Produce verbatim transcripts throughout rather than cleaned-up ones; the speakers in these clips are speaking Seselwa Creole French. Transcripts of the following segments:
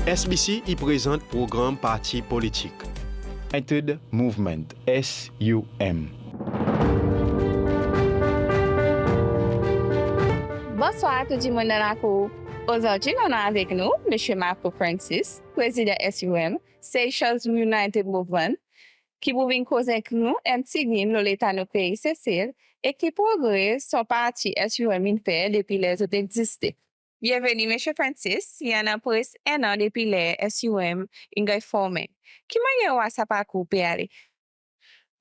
S B C i prezant progranm parti politik. United Movement, S U M. Bonswar tou dimoun dan lakour. Ozordi nou annan avek nou Msye Marco Francis, Prezidan S U M, Seychelles United Movement, ki pou vin koz ek nou en pti gin lo leta nou pei Sesel e ki progre son parti S U M in fer depi ler zot egziste. Byenveni Msye Francis, i annan pres en an depi ler S U M in ganny formen. Ki mannyer ou war sa parkour pe ale?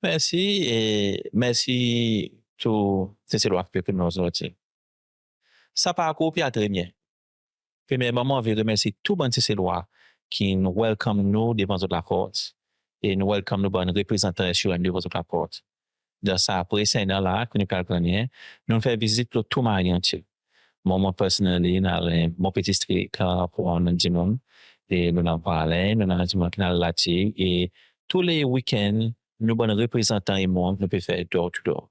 Mersi, e mersi tou Seselwa ki pe ekout nou ozordi. Sa parkour pe al tre byen. Premyerman, mon anvi remersi tou bann Seselwa ki'n welcome nou devan zot laport. E nou welcome nou bann reprezantan S U M devan zot laport. Dan sa pres en an la ki nou pe al gannyen, nou'n fer vizit lo tou Mari Anti. Mwan, mwan personally, in al, e, mon pe distrik, e, pour annan dimoun. E nou'n al Praslin, nou'n annan dimoun ki'n al La Digue, e tou le weekend, nou bann reprezantan e mwan, nou pe fer door to door.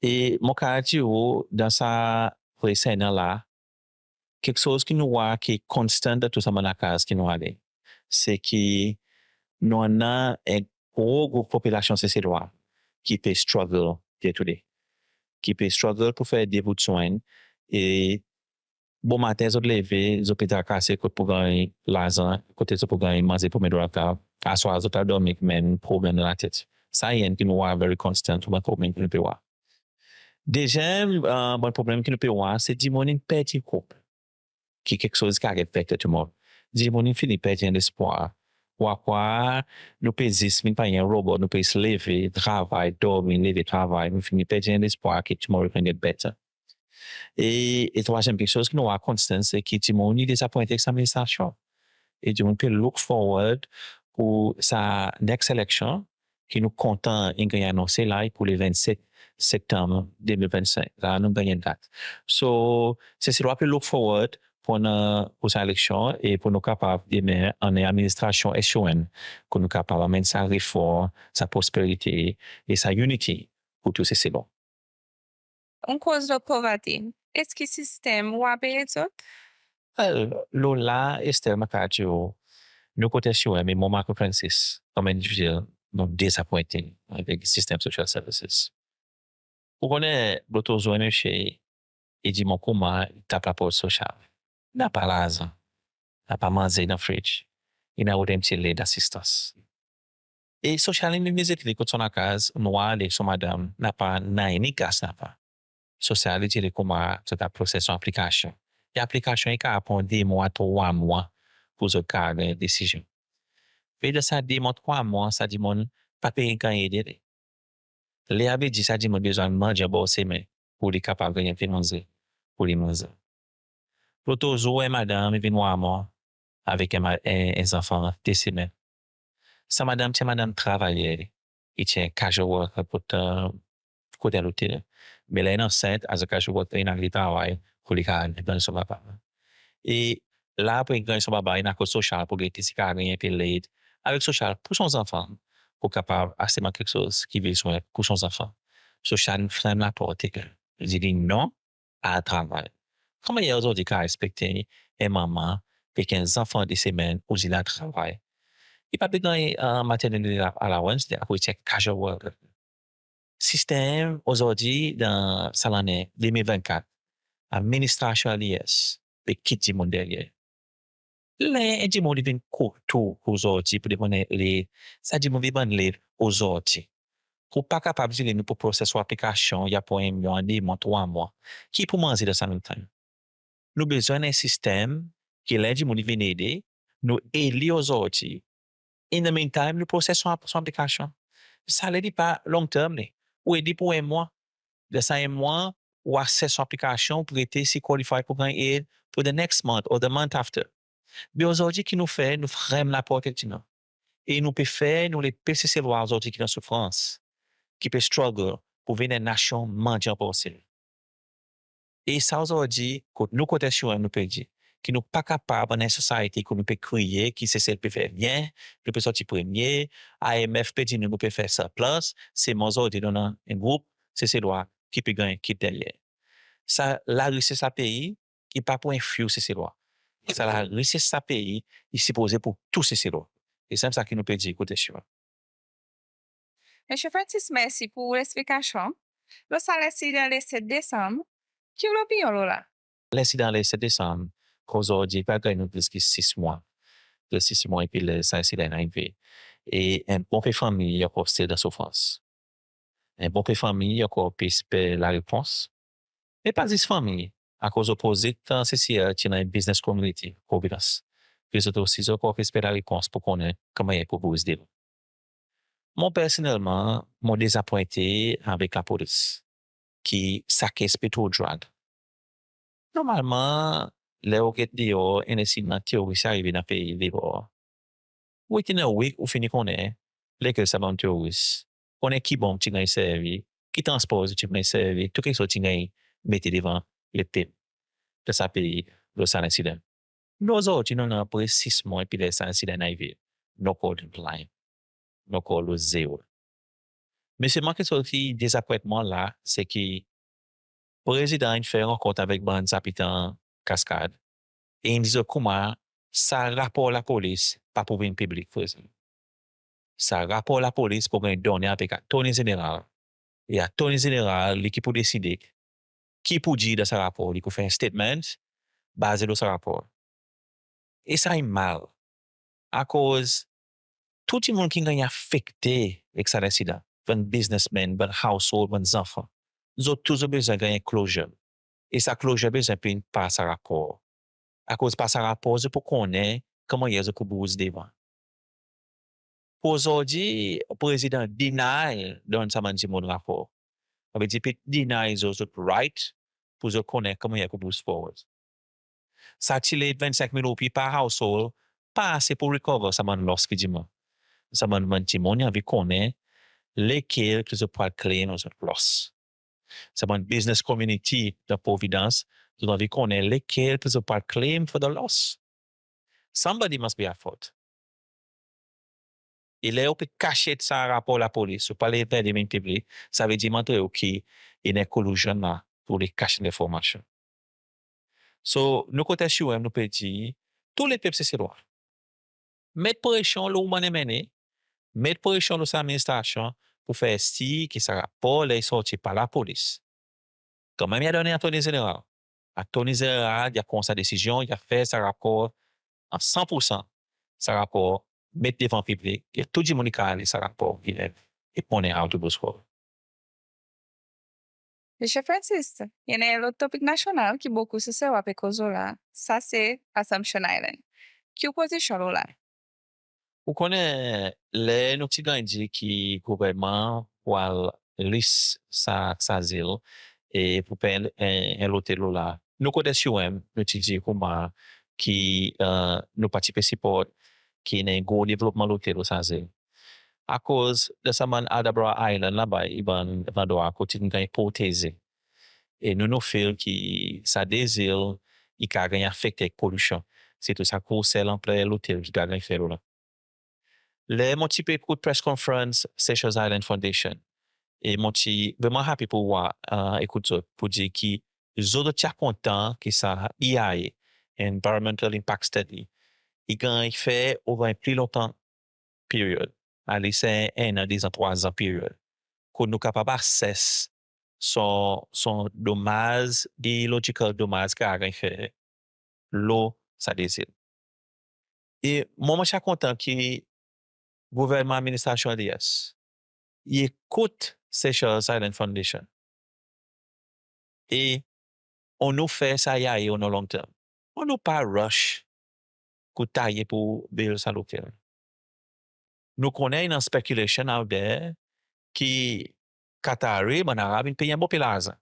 E mon kapab dir ou, dan sa pres en an la, keksoz ki nou war ki constant dan tou sa bann lakaz ki nou ale, se ki nou annan en gro group popilasyon Seselwa ki pe struggle day to day, ki pe struggle pour fer de bout swen, e bomaten zot leve, zot pe trakase kot pou ganny larzan, kot zot pou ganny manze pour met lo latab. Aswar zot al dormi menm problenm dan latet. Sa i enn ki nou war very constant, tou bann problenm ki nou pe war. Dezyenm, e, bann problenm ki nou pe war, se dimoun in perdi hop ki keksoz ki kapab get better tomorrow. Dimoun in fini perdi lespwar. Ou a krwar nou pe zis vin parey en robot, nou pe zis leve, travay, dormi, leve, travay, nou fini perdi lespwar ki tomorrow can get better. E, e trwazyenm keksoz ki nou war constant, se ki dimoun i dezapwente ek sa administrasyon. E dimoun pe look forward pour sa next election, ki nou kontan in ganny anonse la, pour le vennset Septanm de mil vennsenk. La nou ganny en dat. So, Seselwa pe look forward pour nou, pour sa eleksyon e pour nou kapab demen annan en administrasyon S U M, pour nou kapab anmenn sa reform, sa prosperite e sa unity pour tou Seselwa. Ou'n koz lo povrete. Eski sistenm war pe ed zot? Well, lo la, Esther, mon kapab dir ou, nou kot S U M, e mwan, Marco Francis, konman enn endividyel, nou dezapwente avek sistenm social services. Ou konnen, lo tozour, msye, i dir mwan konman i tap laport sosyal. Napa larzan, napa manze dan fridge, i annan okenn pti led, asistans. E sosyal in vizit li kot son lakaz, nou war li, son madanm napa nanryen, ni gas napa. Sosyal i dir li konman zot a proses son aplikasyon. E aplikasyon i kapab pran de mwan, trwa mwan pour zot kapab ganny desizyon. Pe dan sa de mwan, trwa mwan, sa dimoun pa pe ganny ede li. Ler a pe dir sa dimoun bezwen manz anba semen pour li kapab ganny en pe manze pour li manze. Lo tozour, en madanm i vin war mwan avek en ma-, en, en zanfan de semenn. Sa madanm ti en madanm travayer, i ti en casual worker pour, e, kot lotel. Me ler in ansent, as a casual worker, in al travay pour li kapab ganny son baba. E la, apre ganny son baba, in al kot sosyal pour gete si i kapab ganny en pe led avek sosyal pour son zanfan, pour kapab aste keksoz ki i bezwen pour son zanfan. Sosyal in ferm laport, i dir li non al travay. Konman i ozordi i kapab ekspekte en manman pe ganny en zanfan de semenn, i dir li al travay? I pa pe ganny, e, maternity allowance, apre i ti en casual worker. Sistenm ozordi, dan sa lannen de mil vennkat, administrasyon L D S pe kit dimoun deryer. Ler en dimoun i vin kot ou ozordi pour demann en led, sa dimoun i vin bann led ozordi. Ou pa kapab dir li nou pou proses ou aplikasyon, i a pran en mwan, de mwan, trwa mwan. Ki i pou manze dan sa meantime? Nou bezwen en sistenm ki ler dimoun i vin ede, nou ed li ozordi. In the meantime, nou proses son, son aplikasyon. Sa led i pa long term li. Ou ed li pour en mwan. Dan sa en mwan, ou assess son aplikasyon, ou pou gete si i qualify pour ganny ed pour the next month or the month after. Me ozordi ki nou fer, nou ferm laport ek dimoun. E nou pe fer, nou le pep Seselwa ozordi ki dan soufrans, ki pe struggle pour vin en nasyon mandyan borsel. E sa ozordi, kot nou kot S U M, nou pe dir ki nou pa kapab annan en society kot nou pe kriye ki Sesel pe fer byen, nou pe sorti premye, I M F pe dir nou, nou pe fer surplus, selman ozordi nou annan en group Seselwa ki pe ganny kit deryer. Sa larises sa pei, i pa pour en few Seselwa. sa larises sa pei i sipoze pour tou Seselwa. E sanmenm sa ki nou pe dir kot S U M. Msye Francis, mersi pour leksplikasyon. Lo sa lensidan le set Desanm, ki ou lopinyon lo la? Lensidan le set Desanm, ozordi pa ganny nou plis ki sis mwan. Plis sis mwan epi ler sa lensidan in arive. E en bon pe fanmir ankor still dan soufrans. En bon pe fanmir ankor pe esper larepons. E pa zis fanmir, akoz opozit, e, Seselwa, ti annan en business community, Providence. Ki zot osi zot ankor pe esper larepons pour konnen ki mannyer pour bouz devan. Mwan personnelman, mon dezapwente avek lapolis, ki sa kes pe tro drag. Normalman, ler ou get deor, en lensidan teroris arive dan pei deor, within a week ou fini konnen lekel sa bann teroris, konnen ki bonm ti ganny servi, ki transpor ti ganny servi, tou keksoz ti ganny mete devan lepep dan sa pei lo sa lensidan. Ozordi nou annan apre sis mwan epi ler sa lensidan in arive, nou ankor dan blind, nou ankor lo zero. Me selman keksoz ki dezapwent mwan la, se ki Prezidan in fer rankont avek bann zabitan Cascade e in dir zot koumsa sa rapor lapolis pa pou vin piblik, Prezidan. Sa rapor lapolis pou ganny donnen avek Attorney Zeneral. E Attorney Zeneral, li ki pou deside ki pou dir dan sa rapor, li pou fer en statement baze lo sa rapor. E sa i mal. Akoz tou dimoun ki ganny afekte ek sa lensidan, bann businessmen, bann household, bann zanfan, zot tou zot bezwen ganny closure. E sa closure bezwen vin par sa rapor. Akoz par sa rapor zot pou konnen ki mannyer zot pou bouz devan. Pour ozordi, Prezidan deny donn sa bann dimoun rapor. Sa vedir pe deny zot, zot right pour zot konnen ki mannyer pou bouz forward. Sa ti le vennsenk mil roupi par household pa ase pour recover sa bann loss ki dimoun. Sa bann, bann dimoun i anvi konnen lekel ki zot pou al claim zot loss. Sa bann business community dan Providence, zot anvi konnen lekel ki zot pou al claim for the loss. Somebody must be at fault. E ler ou pe kasyet sa rapor lapolis, ou pa le fer li vin piblik, sa vedir montre ou ki i annan collusion la pour le kasyet lenformasyon. So, nou kot S U M, nou pe dir tou lepep Seselwa, met presyon lo ou bann M N A, met presyon lo sa administrasyon pour fer sir ki sa rapor, ler i sorti par lapolis, kanmenm i a donnen Attorney Zeneral. Attorney Zeneral i a pran sa desizyon, i a fer sa rapor an san pour san, sa rapor met devan piblik, e tou dimoun i kapab lir sa rapor, e, e konnen how to bouz forward. Msye Francis, i annan en lot topik nasyonal ki bokou Seselwa pe koz lo la, sa se Assumption Island. Ki ou pozisyon lo la? Ou konnen, ler nou ti ganny dir ki gouvernman pou al lease sa, sa zil, e pou fer en, en lotel lo la, nou kot S U M, nou ti dir koumsa ki, e, nou pa ti pe siport ki i annan en gro devlopman lotel lo sa zil. Akoz dan sa bann Aldabra Island laba, i bann landrwa kot in ganny proteze. E nou, nou feel ki sa de zil i kapab ganny afekte ek polisyon. Sirtou sa grosè lanpler lotel ki pe ganny fer lo la. Ler mon ti pe ekout press conference Seychelles Island Foundation, e mon ti vreman happy pour war, e, ekout zot, pour dir ki zot, zot ti a kontan ki sa E I A, Environmental Impact Study, i ganny fer over en pli lontan period, at least en, en an, dezan, trwazan period, kot nou kapab assess son, son domaz, geological domaz ki a ganny fer lo sa de zil. E mwan, mon ti a kontan ki gouvernman, administrasyon L D S i ekout Seychelles Island Foundation. E annou fer sa E I A on a long term. Annou pa rush pour taye pour build sa lotel. Nou konnen i annan speculation out there ki Qatari, bann Arab, in pey en bon pe larzan.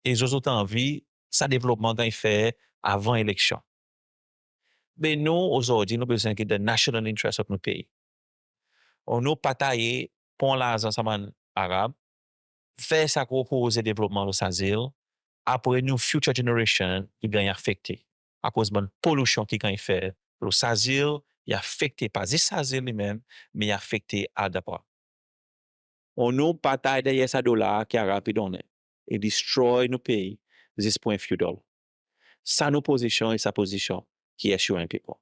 E zot, zot anvi sa devlopman ganny fer avan eleksyon. Me nou, ozordi, nou bezwen get the national interest of nou pei. Annou pa taye pran larzan sa bann Arab, fer sa gro proze devlopman lo sa zil, apre nou future generation i ganny afekte. Akoz bann polisyon ki ganny fer lo sa zil, i afekte pa zis sa zil li menm, me i afekte Aldabra. Annou pa tay deryer sa dolar ki Arab pe donnen e destroy nou pei zis pour en few dolar. Sa nou pozisyon e sa pozisyon ki S U M pe pran.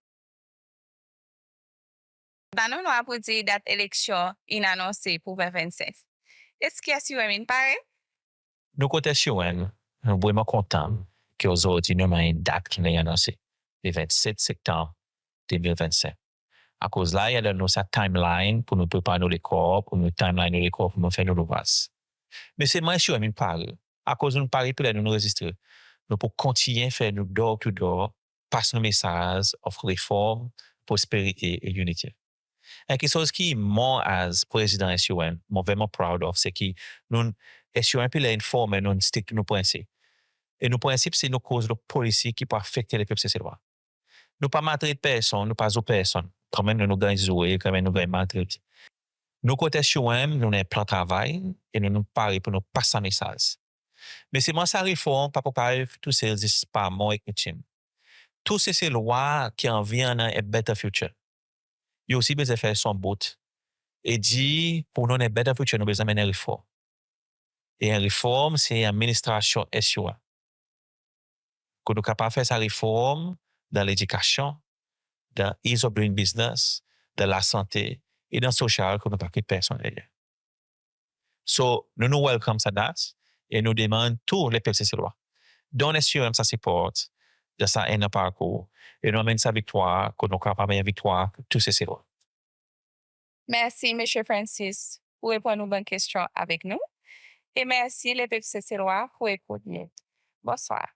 Bann nou a pou dir dat eleksyon in anonse pour ven vennsenk. Eski S U M in pare? Nou kot S U M, nou vreman kontan ki ozordi nou annan en dat ki'n ganny anonse, le vennset Septanm de mil vennsenk. Akoz la i annan nou sa timeline pour nou prepar nou lekor, pour nou timeline nou lekor pour nou fer nou louvraz. Me selman S U M in pare, akoz nou pare pour ler nou, nou rezistre. Nou pou kontinyen fer nou door to door, pas nou mesaz of reform, prosperite e unity. En keksoz ki mwan as Prezidan S U M, mon vreman proud of, se ki nou, S U M pe ler in formen, nou stik to nou prensip. E nou prensip se nou koz lo polisi ki pou afekte lepep Seselwa. Nou pa maltret personn, nou pa zour personn. Kanmenm nou, nou ganny zoure, kanmenm nou ganny maltret. Nou kot S U M, nou annan en plan travay e nou, nou pare pour nou pas sa mesaz. Me selman sa reform pa pou ariv tousel zis par mwan ek miting. Tou Seselwa ki anvi annan en better future, i osi bezwen fer son bout e dir pour nou annan en better future, nou bezwen anmenn en reform. E en reform se en administrasyon S U M. Kot nou kapab fer sa reform dan ledikasyon, dan ease of doing business, dan lasante e dan sosyal, kot nou pa kit personn deryer. So, nou, nou welcome sa dat e nou demann tou lepep Seselwa donn S U M sa sipor dan sa en an parkour e nou anmenn sa viktwar kot nou kapab anmenn viktwar tou Seselwa. Mersi Msye Francis pour reponn nou bann kestyon avek nou. E mersi lepep Seselwa pour ekout nou. Bonswar.